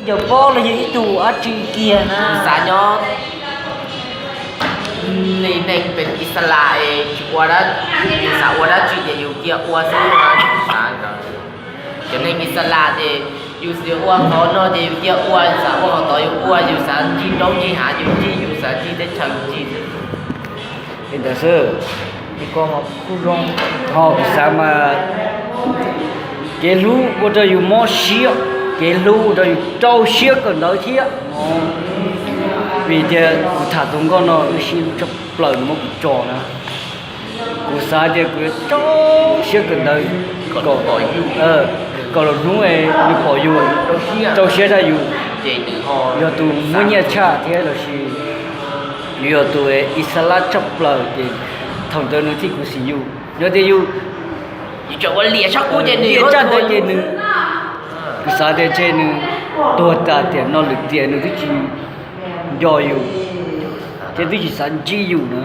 Yog paub los yog ib tug dab tsi kiag na. Xav nyob li neeg pem Ixalas es tsis ua dab, yus xav ua dab tsi ces yus cia ua xwb no, yus xav ntawd. Cov neeg Ixalas ces yus xav ua qhov no ces yus cia ua, yus xav ua qhov tod yus ua, yus xav ncig roob ncig hav yus ncig, yus xav ncig teb chaws yus ncig xwb. Li ntawd xwb. Ho kuv xav mas kev hlub ua rau yus mob siab, kev hlub ua rau yus rau siab kawm ntawv thiab. Vim tias kuv tham tus nkauj no wb sib hlub tshaj plaws nws muab kuv tso na. Kuv xav tias kuv yuav rau siab kawm ntawv kom, kom lwm hnub nws pom yus, rau siab rau yus, yog tus muaj nyiaj tshaj thiab los sis yus yog tus Ixalas tshaj plaws ces thaum ntawd nws thiaj khuv xim yus. Yog tias yus ua liam tshaj qub ces nws, kuv xav tias ntshe nws tuag tas tiam no lwm tiam nws twb tsis nco yus thiab twb tsis xav ntsib yus na.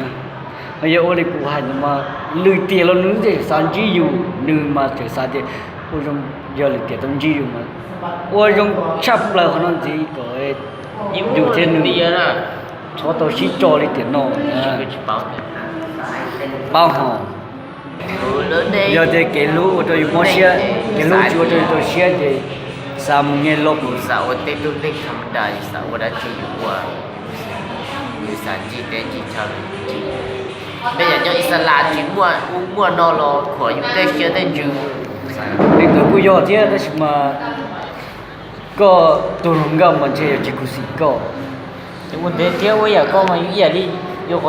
Ho yog ua li kuv hais ntawd mas lwm tiam los nws twb tsis xav ntsib yus, nws mas tseem xav tias ua zoo, yog lwm tiam tau ntsib yus mas ua zoo tshaj plaws qhov no ntxiv kom yus thiab nws txhob tau sib tso li tiam no. Paub hos, yog tias kev hlub ua rau yus mob siab, kev hlub tsis ua rau yus rau siab ces xav mus nyiag loj, xav ua tej tug neeg tham ma das, yus xav ua dab tsi yus ua, yus xav ncig teb ncig chaw ncig. Peb yog nyob Ixalas tsis muaj ub muaj no los khuam yus tej siab tej ntsws. Li ntawd kuj yog thiab tab sis mas koj tus hluas nkauj mas ntshe yuav tsis khuv xim koj. Ua ntawd thiab ua yam koj mas yus ib yam li, yog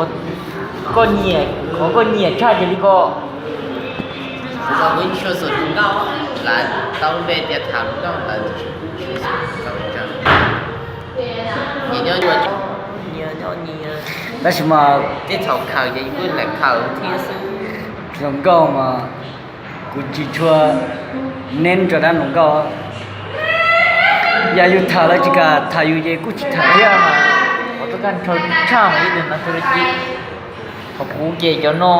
koj nyiam, qhov koj nyiam tshaj ces li koj. Tau npe tias tham hluas nkauj ntawd. Tab sis mas tej thaum khaws ces yus kuj lam khaws thiab xwb. Hluas nkauj mas kuv tsis tshua neb rau dab hluas nkauj. Yam yus tham lawv tsis kam tham yus ces kuj tsis tham thiab. Qhov tub kaj ntshaw tshaj mas ib tug no txhua li ci. Qhov kuv ces cov no,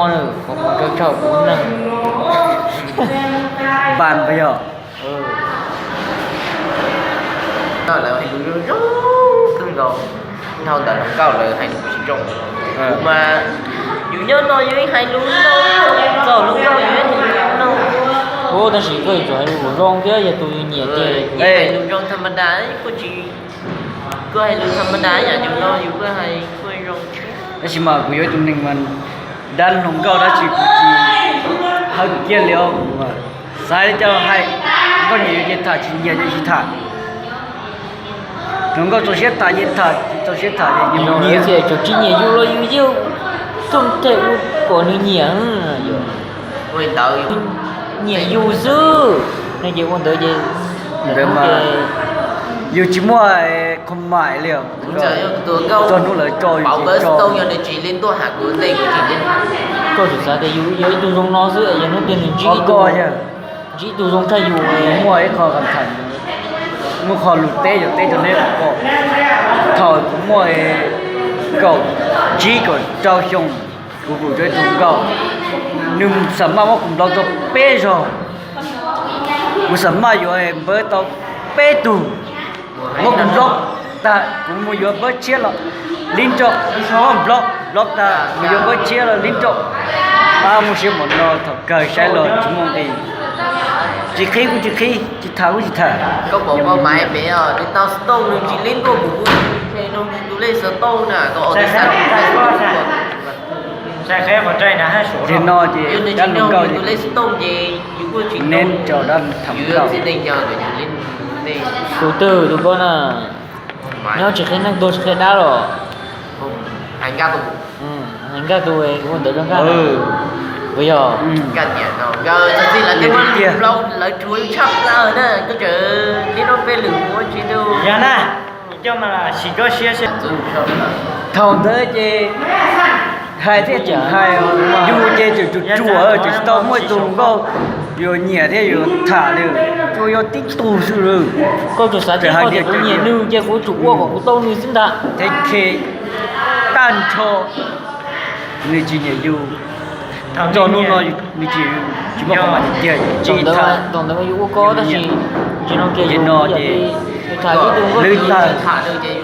qhov kuv ntshaw tshaj kuv neeg. Npas pas yog. Lawv hais lus zoo zoo kawg nkaus, dhau ntawm hluas nkauj lawv hais lus tsis zoo. Kuv mas yus nyob no yus hais lus no, txog hluas nkauj yus hais lus no. Tab sis koj yuav tsum hais lus zoo thiab yog tus yus nyiam ces hais lus zoo tham ma das, koj tsis, koj hais lus tham ma das yam yus no yus kuj hais kuj zoo. Tab sis mas kuv yog ib tug neeg mas dab hluas nkauj dab tsi kuv tsis hawb kiag li os. Xav li cas hais, koj nyiam yus ces tham, tsis nyiam ces tsis tham. Hluas nkauj txaus siab tham ces tham, tsis txaus siab tham ces nyias mus nyias. Tsis nyiam yus los yus yeej txhob them ua kom nws nyiam. Nyiam yus xwb no ces ua ntawd ces ntawd mas yus tsis muaj khuam maim li os. Txog hnub lawv tso yus ces tso. Koj tsuas xav tias yus yog ib tug zoo no xwb, yog hnub twg nws ntsib ib tug, ntsib ib tug zoo tshaj yus. Muaj ib qho qhov tham, muaj qho lus teb yuav teb rau neb kom, thaum kuv muaj kaum tsib kaum rau xyoo, kuv pum rau ib tug nkauj, nws xam maj muab kuv nplauv tau peb zaug. Kuv xam maj yuav npawb tau peb tug, muab kuv nplauv tag kuv mus yuav npawb tshiab los li nrau, muab nplauv nplauv tag mus yuav npawb tshiab los li nrau. Pab muaj siab npaum no thaum kawg saib los tsis muaj nqis. Tsis qhib kuj tsis qhib, tsis tham kuj tsis tham. Koj pom koj maiv pem os, nws tau xov tooj nws tsis lib ntuaj kuv kuv, nws tus lej xov tooj na, tau os. Ces no ces dab hluas nkauj, neb rau dab tham nkauj. Tus twg tus koj na? Nyob tsis qhia neeg tuag tsis qhia dab los? Hais nkaj tus ua ntawd rau nkaj. Puas yog? Nkaj tias no nkawd txog txij lawv tias lawv tsuav tshaj plaws na, koj tseem nib no peb lwm ua tsis tu. Yog na, coj mas sim koj siab. Thaum ntawd ces hais thiaj tseem hais, yus ces tseem tsuas tsuas, tseem tsis tau muaj ib tug hluas nkauj yuav nyiam thiab yuav tham li, tsuas yog tib tug xwb lawm. Koj tsuas xav tias kuv nyiam nws ces kuv tsum ua kom kuv tau nws xwb ntag. Thiab khe tag nrho nws tsis nyiam yus. Txog hnub no nws tsis, tsis muaj qhov mam tiag tiag. Thaum ntawd yus ua koj tab sis ntsis no kiag yus no ces Nws tham, tham ces yus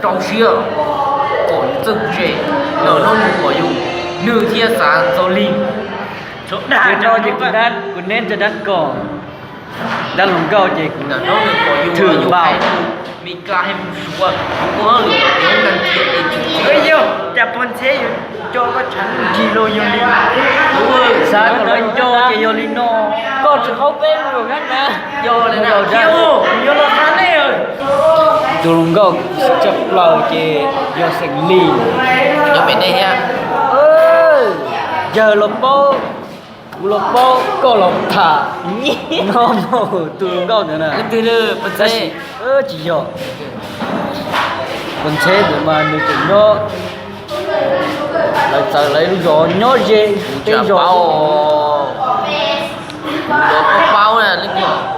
rau siab kom yus txawj tse, ntawm no yus kom yus, nws thiaj xav txog li. Ces no ces kuv neb rau dab kom, dab hluas nkauj ces kuv thwm npaum. Cas pog ntxheb yus coj koj tshav ntuj ncig los yog li, xav kom lawv nco ces yog li no. Koj tsis haub peb lus na. Tus hluas nkauj tshaj plaws ces yog xeem Lis. Yawg los paub, kuv los paub, koj los tham. No tus hluas nkauj ntawd na. Tab sis tsis yog. Pog ntxheb ntawd mas nws tseem nyob, lawv txawv lawv lub zos nyob ze teb zos. Kuv los paub paub na, leej twg